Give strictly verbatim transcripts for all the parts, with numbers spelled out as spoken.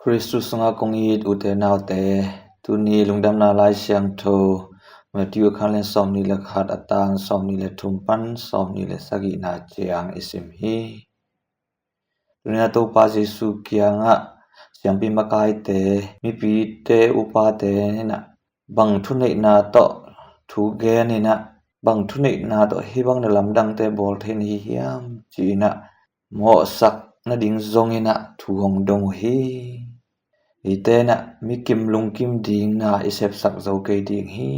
Khristu sungah kong it ute naute, tuni lungdamna Lai Siangtho Matthew a khan le sawmnih le khat, a tang sawmnih le thum pan sawmnih le sagihna ciang i sim hi. Tuni a Topa Jesu kiangah siampi makaite, mipite, upate inah bang thuneihna tawh thu gen inah, bang thuneihna tawh hih bang na lamdangte bawl thei na hi hiam ci inah mawhsak nading zong inah thu hong dong uh hi. Hihte inah mikim lungkim ding na i sepsak zo kei ding hi.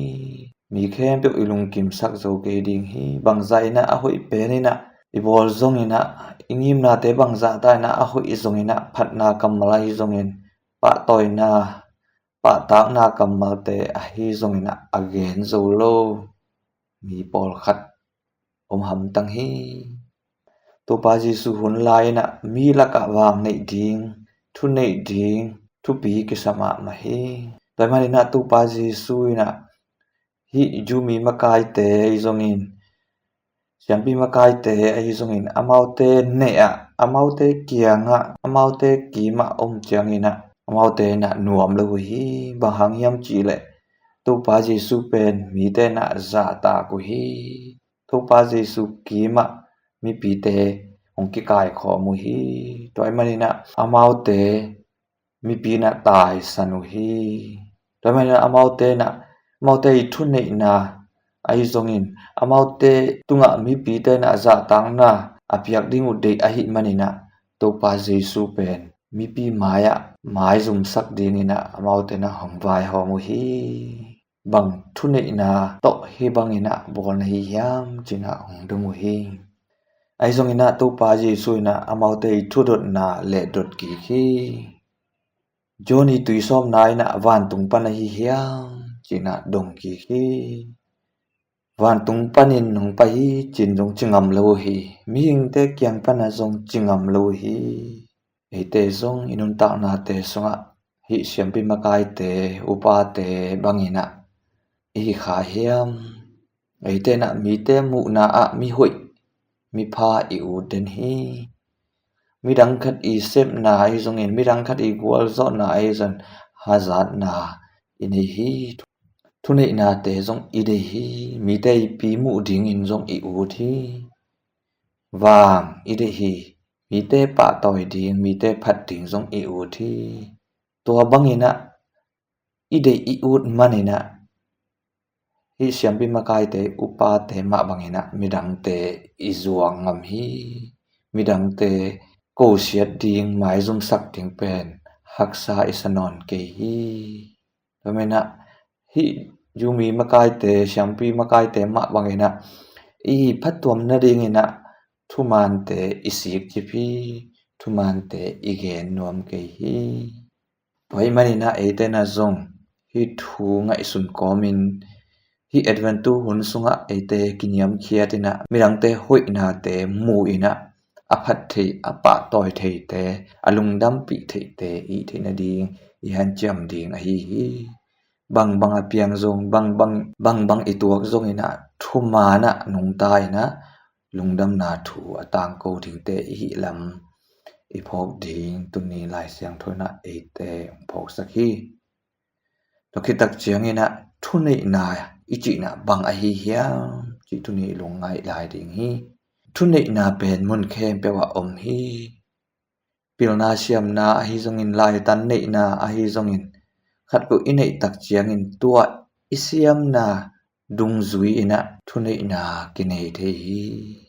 Mi khempeuh i lungkimsak zo kei ding hi. Bangzah inah a hoih pen inah i bawl zong inah, i ngimnate bangzah ta inah a hoih zong inah, phatna kammal ahi zongin, pahtawina, pahtakna kammalte ahi zong inah a gen zo lo mi pawlkhat om hamtang hi. Topa Jesu hun lai inah mi lakah vang neih ding, thu neih ding thupi kisa mahmah hi. Tua ahih man inah Topa Jesu inah hih Jew mi makaite ahi zongin, siampi makaite ahi zongin, amaute neih ah, amaute kiangah, amaute kimah om ciang inah amaute inah nuam lo uh hi. Bang hang hiam cihleh Topa Jesu pen mite inah zahtak uh hi. Topa Jesu kimah mipite hong kikaikhawm uh hi. Tua ahih man inah amaute mipi inah taisan uh hi. Tua ahih man inah amaute inah, amaute i thuneihna ahi zongin, amaute tungah mipite inah zahtakna a piak ding uh deih ahih man inah Topa Jesu pen mipi mai-ah maizumsak ding inah amaute inah hong vaihawm uh hi. Bang thuneihna tawh hih bang inah bawl na hi hiam ci inah hong dong uh hi. Ahi zong inah Topa Jesu inah amaute i thudotna lehdot kik hi. John i tuisawmna inah vantung pan ahi hiam ci inah dong kik hi. Vantung panin hong pai hi ci-in zong ci ngam lo uh hi. Mihingte kiang panah zong ci ngam lo uh hi. Eite zong i nuntaknate sungah hih siampi makaite, upate bang inah i hi kha hiam? Eite inah mite muhna ah mihoih, mipha i ut den hi. Midang khat i sepna ahi zongin, midang khat i gualzawhna ahi zongin hazatna i nei hi. Thuneihnate zong i deih hi. Mite i pi muh dingin zong i ut hi. Vang i deih hi. Mite pahtawi ding, mite phat ding zong i ut hi. Tua bang inah i deih i ut man inah hih siampi makaite, upate mah bang inah midangte i zuak ngam hi. Midangte kosiat ding, maizumsak ding pen haksa i sa nawn kei hi. Tua man inah hih Jew mi makaite, siampi makaite mah bang inah i phattuam nading inah thumaante i sikcip hi. Thumaante i gen nuam kei hi. Tua ahih man inah eite inah zong hih thu ngaihsun kawmin hih Advent tu hun sungah eite kiniamkhiat inah midangte hoihnate mu inah a phat thei, a pahtawi theite, a lungdampih theite i theih nading i hanciam ding ahi hi. Bangbang a piang zong, bangbang, bangbang i tuak zong inah thumaan ah nungta inah lungdamna thu a tangko dingte i hih lam i phawk ding tuni Lai Siangtho inah eite hong phawksak hi. Tua khit tak ciang inah thuneihna i cihna bang ahi hiam cih tuni i lungngaih lai ding hi. Thuneihna pen mun khempeuh ah om hi. Pilna siamna ahi zongin, laitan neihna ahi zongin, khatpeuh i neih tak ciangin tua i siamna dungzui inah thuneihna kinei thei hi.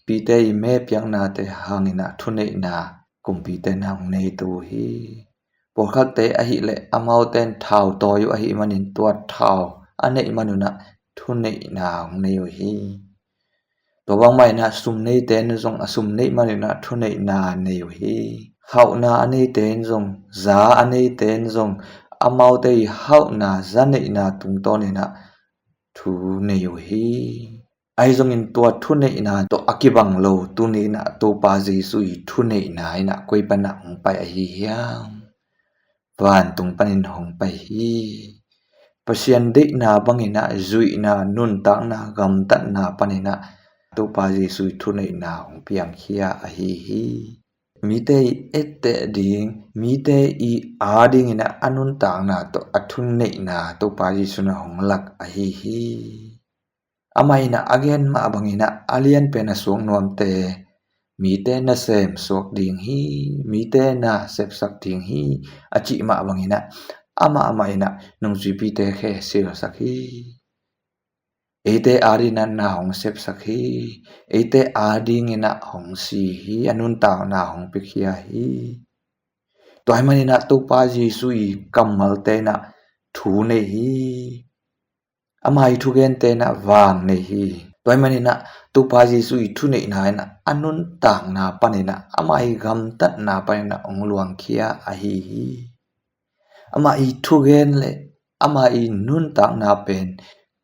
Pite i me piaknate hang inah thuneihna kumpite inah hong nei to hi. Pawlkhatte ahih leh amaute in thau tawi uh ahih manin tua thau a neih man un ah thuneihna hong nei uh hi. Tua bangmah inah sum neite in zong a sum neih man un ah thuneihna nei uh hi. Hauhna a neite in zong, za a neite in zong amaute i hauhna, za neihna tungtawn inah thu nei uh hi. Ahi zongin tua thuneihna tawh a kibang lo tuni inah Topa Jesu i thuneihna inah koi panah hong pai ahi hiam? Vantung panin hong pai hi. Pasian deihna bang inah zuihna, nuntakna, gamtatna pan inah Topa Jesu i thuneihna hong piangkhia ahi hi. mite i etteh ding, mite i adingin ah a nuntakna tawh a thuneihna Topa Jesu in ah hong lak ahi hi. Amah in ah a gen mah bangin ah a lianpen a suak nuamte, mite nasem suak ding hi, mite na sepsak ding hi, a cih mah bangin ah amah amah in ah nungzuipite khe silsak hi. Eite adingin ah na hong sepsak hi, eite adingin ah hong si hi, a nuntakna hong piakhia hi. Tua ahih manin ah Topa Jesu i kammalte in ah thu nei hi. Ama i thugente in ah vang nei hi. Tua ahih manin ah Topa Jesu i thuneihna in ah a nuntakna panin ah ama i gamtatna panin ah hong luangkhia ahi hi. Ama i thugen le ama i nuntakna pen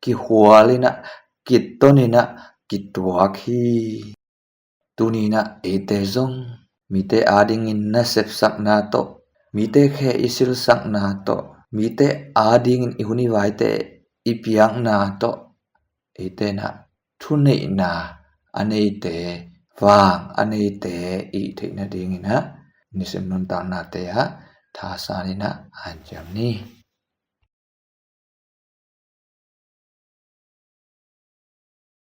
kihual in ah, kiton in ah, kituak hi. Tuni in ah eite zong mite adingin nasepsakna tawh, mite khe i silsakna tawh, mite adingin i hun i vaite i piakna tawh, eite in ah thuneihna a neite, vang a neite i hih theih nadingin ah nisim nuntaknate ah thasan in ah hanciam ni.